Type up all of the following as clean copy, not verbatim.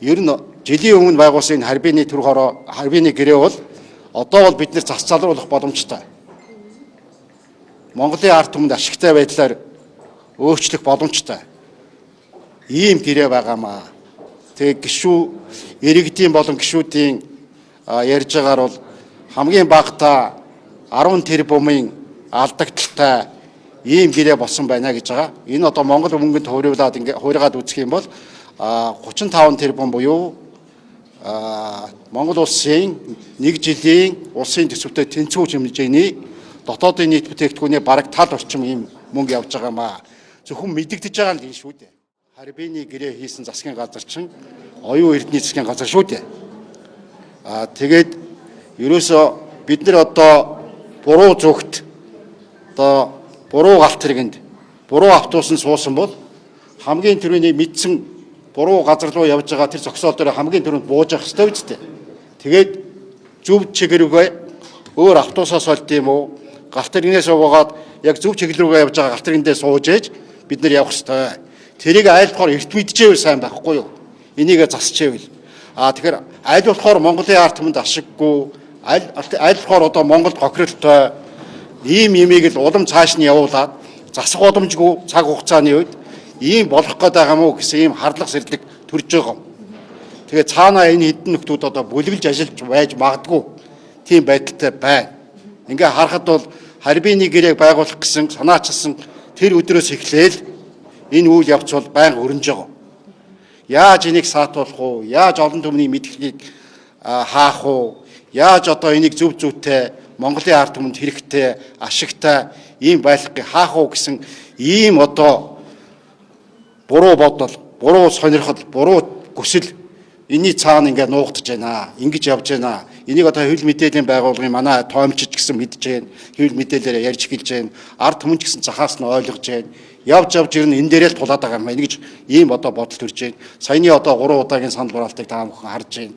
Ер нь жилийн өмнө байгуулсан энэ Харбины төр хороо, Харбины гэрээ бол одоо бол бид нэр зас залруулах боломжтой. Монголын ард түмэнд ашигтай байдлаар өөрчлөх боломжтой. Ийм гэрээ байгаамаа. Тэгээ гişүү иргэдийн болон гişүүдийн ярьж байгаагаар бол хамгийн багадаа 10 тэрбумын алдагдaltaй ийм гэрээ болсон байна гэж байгаа. Энэ одоо Монгол мөнгөнд хувирлаад ингээ хувиргаад үзэх юм бол 35 тэрбум буюу Монгол улсын нэг жилийн улсын төсөвтэй тэнцвүүж хэмжээний дотоодын нийт бүтээгдэхүүний бараг тал орчим ийм мөнгө явж байгаа маа. Зөвхөн мэдэгдэж байгаа нь энэ шүү дээ. Харбины гэрээ хийсэн засгийн газар чинь оюун эрдний засгийн газар шүү дээ. Тэгээд ерөөсөө бид нар одоо буруу зүгт, одоо буруу галт тэргэнд, буруу автобусанд суусан бол хамгийн түрүүний мэдсэн буруу газар руу явж байгаа тэр зогсоол дээр хамгийн түрүүнд бууж явах ёстой үсттэй. Тэгээд зөв чиглэл рүүгээ өөр автобусаас олд юм уу? Галт тэргнээс буугаад яг зөв чиглэл рүүгээ явж байгаа галт тэргэндээ сууж ээж бид нар явах ёстой. Тэрийг айлтгаар эрт мэдчихээвэл сайн байхгүй юу? Энийг засчихээвэл. Тэгэхээр аль болохоор Монголын ард түмэнд ашиггүй, аль аль болохоор одоо Монголд хохиролтой ийм юмыг л улам цааш нь явуулаад засах боломжгүй цаг хугацааны үед ийм болох гээд байгаа мó гэсэн ийм харлах сэрлэг төрж байгаа юм. Тэгээ цаанаа энэ хэдэн нөхдүүд одоо бүлэглэж ажиллаж байж магадгүй тийм байдалтай байна. Ингээ харахад бол Харбины гэрээг байгуулах гэсэн санаачилсан тэр өдрөөс эхлээл энэ үйл явц бол байнга өрнөж байгаа. Яаж энийг саатуулах уу? Яаж олон түмний мэдлэгийг хаах уу? Яаж одоо энийг зөв зүйтэй Монголын ард түмэнд хэрэгтэй, ашигтай ийм байдлыг хаах уу гэсэн ийм одоо буруу бодол, буруу сонирхол, буруу хүсэл энэний цаана ингээ нуугдж байна. Ингэж явж байна. Энийг одоо хэвлэл мэдээллийн байгууллагын манай тоомчж гэсэн мэдж байна. Хэвлэл мэдээлэлээр ярьж эхэлж байна. Ард түмэн ч гэсэн захаас нь ойлгож байна. Явж явж ер нь энэ дээрээ л тулаад байгаа юм байна гэж ийм одоо бодол төрж байна. Саяны одоо 3 удаагийн санал хураалтыг та бүхэн харж байна.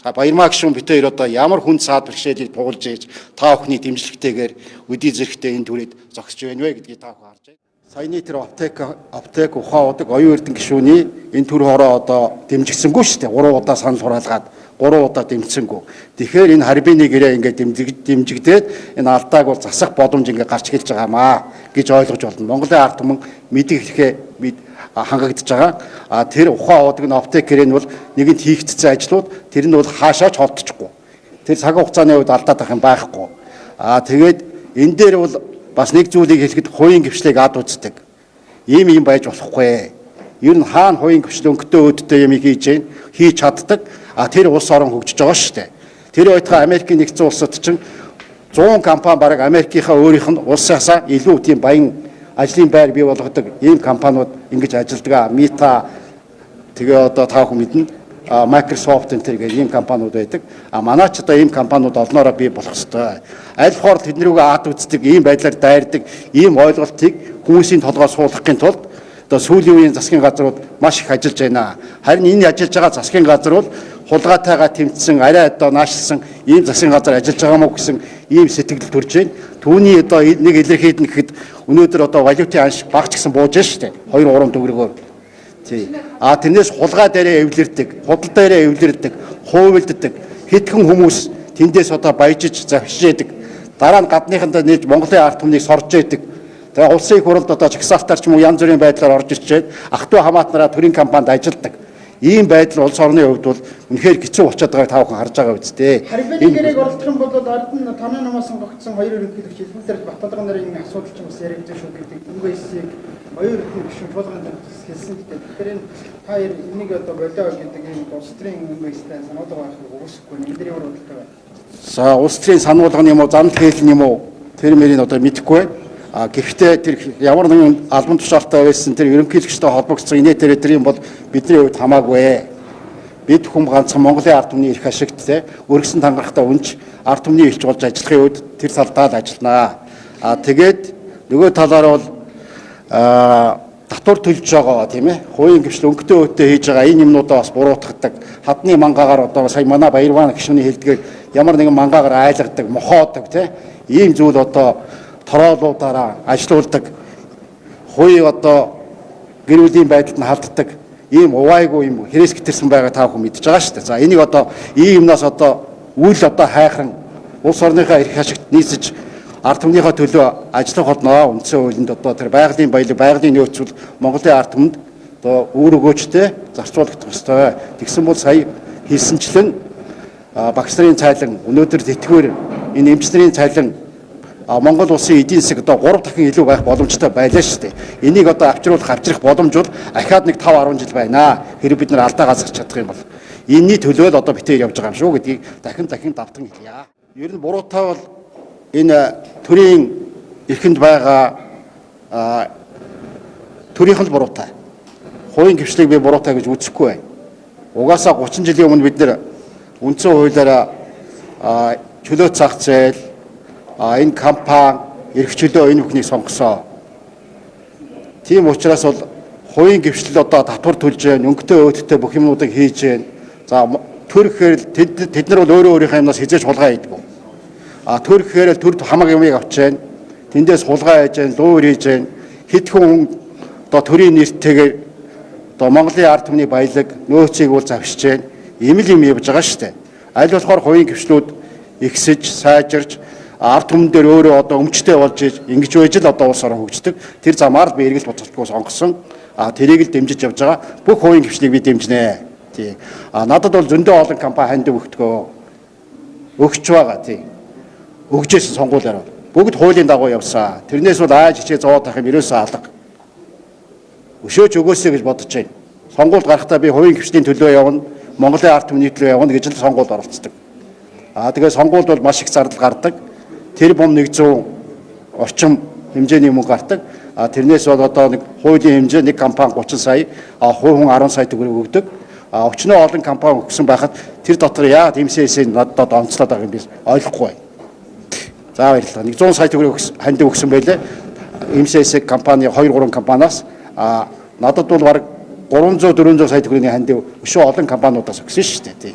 Баярмаа гишүүн бид хоёр одоо ямар хүн саад бэрхшээлийг туулж ээж та бүхний дэмжлэгтэйгээр өдий зэрэгтэй энэ түрээд зогсож байна вэ гэдгийг та бүхэн харж байна. Саяны тэр аптек ухаан удаг оюун эрдэнэ гишүүний энэ төр хороо одоо дэмжигсэнгүй шүү дээ. 3 удаа санал хураалгаад 3 удаа дэмжсэнгүү. Тэгэхээр энэ Харбины гэрээ ингээд дэмжигдээд энэ алдааг бол засах боломж ингээд гарч эхэлж байгаамаа гэж ойлгож байна. Монголын ард түмэн мэдэх хэрэгээ хангагдж байгаа. А тэр ухаан удаг нь аптек гэрээ нь бол нэгэнт хийгдсэн ажлууд тэр нь бол хаашаа ч холдчихгүй. Тэр цаг хугацааны үед алдаад байх юм байхгүй. А тэгээд энэ дээр бол бас нэг зүйлийг хэлэхэд хувийн гвшлийг ад үздэг. Ийм юм байж болохгүй. Ер нь хаана хувийн гвшил өнгөтэй өөдтэй юм хийж гин хийж чаддаг. А тэр улс орон хөгжиж байгаа шүү дээ. Тэр байтугай Америкийн нэгдсэн улсад чинь 100 компани бараг Америкийнхаа өөрийнх нь улсаасаа илүү тийм баян ажлын байр бий болгодог ийм компаниуд ингэж ажилладаг. Meta тэгээ одоо та бүхэн мэднэ. Microsoft энэ төр гэх ийм компаниуд байдаг. А манай ч одоо ийм компаниуд олноороо бий болох ёстой. Аль болохоор тэдний рүүгээ ад үздэг, ийм байдлаар дайрдаг, ийм ойлголтыг хүмүүсийн толгой суулгахын тулд одоо сүүлийн үеийн засгийн газрууд маш их ажиллаж байна. Харин энэ ажиллаж байгаа засгийн газар бол хулгайтайгаа тэмцсэн, арай одоо наашлсан ийм засгийн газар ажиллаж байгаа мó гэсэн ийм сэтгэл төрж байна. Түүний одоо нэг илэрхийлнэ гэхэд өнөөдөр одоо валютын анш багч гэсэн бууж байна шүү дээ. 2 3 төгрөгөөр. Тий. А тэрнээс хулгай дээрээ эвлэрдэг, худал дээрээ эвлэрдэг, хуувилддаг хэдхэн хүмүүс тэндээс одоо баяжиж завшижээдэг. Дараа нь гадныхандаа нээж Монголын ард түмнийг сорж яадаг. Тэгээ улсын их хурлд одоо жагсаалтаар ч юм уу янз бүрийн байдлаар орж ирчээд ах トゥ хамаатнараа төрийн компанид ажилладаг. Ийм байдал улс орны хувьд бол үнэхээр хэцүү болчиход байгааг та бүхэн харж байгаа үсттэй. Харбины гэрээг оролдох юм бол ард нь таны намаас сонгогдсон хоёр ерөнхийлөгч Элбэг Баталга нарын асуудал ч бас яригдсан шүү гэдэг өнгө эсийг оюун эрдэнэ гишүүн чуулган тань хэлсэн гэдэг. Тэгэхээр энэ та хоёр энийг одоо болио гэдэг ийм улс төрийн өнгө эстэй сануулга байхыг үгүйсэхгүй. Энэ дээр ямар бодолтой байна? За улс төрийн сануулга нь юм уу, занал хэлэн юм уу? Тэр мөрийг одоо мэдэхгүй байна. А гэхдээ тэр ямар нэгэн албан тушаалтай байсан тэр ерөнхийлөгчтэй холбогдсон инээ тэр тэр юм бол бидний хувьд хамаагүй. Бид хүн ганцхан Монголын ард түмний эрх ашигт өргөсөн тангарахтаа үнж ард түмний элч болж ажиллахын үед тэр талдаа л ажилланаа. А тэгээд нөгөө талаар бол татвар төлж байгаа тийм ээ. Хувийн гвшил өнгөтэй өөдтэй хийж байгаа энэ юмнуудаа бас буруутгадаг. Хадны мангаагаар одоо сая манай Баярван гишүүний хэлдгээр ямар нэгэн мангаагаар айлгадаг, мохоодог тийм ийм зүйл одоо тороолуудаараа ажилуулдаг. Хувийн одоо гэр бүлийн байдалд нь халддаг. Ийм увайгүй юм хэрэгс гэтэрсэн байгаа та бүхэн мэдж байгаа шүү дээ. За, энийг одоо ийм юмнаас одоо үл одоо хайхран улс орныхоо эрх ашигт нийцэж ард түмнийхээ төлөө ажиллах болно. Үндсэн хуулинд одоо тэр байгалийн баялаг, байгалийн нөөц бол Монголын ард түмэнд одоо үр өгөөжтэй зарцуулагдах ёстой. Тэгсэн бол сая хэлсэнчлэн багш нарын цайлан, өнөөдөр тэтгэвэр, энэ эмч нарын цайлан Монгол улсын эдийн засаг одоо 3 дахин илүү байх боломжтой байлаа шүү дээ. Энийг одоо авчруулах, авчрах боломж бол ахаад нэг 5 10 жил байна. Хэрэв бид нар алдаа газарч чадах юм бол энэний төлөө л одоо битээр явж байгаа юм шүү гэдгийг дахин дахин давтан хэлье. Ер нь буруутай бол энэ төрийн эрхэнд байгаа төрийнх нь буруутай. Хувийн гишүүнийг би буруутай гэж үзэхгүй байна. Угаасаа 30 жилийн өмнө бид нэр үндсэн хуулиараа чөлөө зах зээл, энэ компани, эрх чөлөө энэ бүхнийг сонгосон. Тийм учраас бол хувийн гишүүл одоо татвар төлж байна, өнгөтэй өөдтэй бүх юмнуудыг хийж байна. За, төр гэхээр тэд нар бол өөрөө өөрийнхөө юмнаас хизээж хулгай хийдэг. А төр гэхээр л төр хамаг юмыг авч байна. Тэндээс хулгай хийж байна, луур хийж байна. Хэд хүн одоо төрийн нэртэйгээр одоо Монголын ард түмний баялаг нөөцийг бол завшиж байна. Ийм л юм явж байгаа шүү дээ. Аль болохоор хувийн гишүүд ихсэж, сайжирч, ард түмэн дээр өөрөө одоо өмчтэй болж ингэж байж л одоо улс орон хөгждөг. Тэр замаар л би эргэлт буцалтгүй сонгосон. А тэрийг л дэмжиж явж байгаа. Бүх хувийн гишүүдийг би дэмжинэ. Тий. А надад бол зөндөө олон компани хандив өгдгөө. Өгч байгаа, тий. Өгчээсэн сонгуулиар бол. Бүгд хуулийн дагуу явсан. Тэрнээс бол ааж хичээ зовоод авах юм ерөөсөө алга. Өшөөч өгөөсэй гэж бодож байна. Сонгуульд гарахдаа би хувийн гишүүдийн төлөө явна, Монголын ард түмний төлөө явна гэж л сонгуульд оролцдог. А тэгээ сонгуульд бол маш их зардал гардаг. Тэр бом 100 орчим хэмжээний мөнгө гардаг. А тэрнээс бол одоо нэг хуулийн хэмжээ нэг компани 30 сая, а хувь хүн 10 сая төгрөг өгдөг. А өчнөө олон компани өгсөн байхад тэр дотор яагаад МСС-ийг надад онцлоод байгаа юм би ойлгохгүй байна. За, баярлалаа. 100 сая төгрөг хандив өгсөн байлээ. МСС компани 2 3 компаниас, а надад бол бараг 300 400 сая төгрөгийн хандив өшөө олон компаниудаас өгсөн шүү дээ.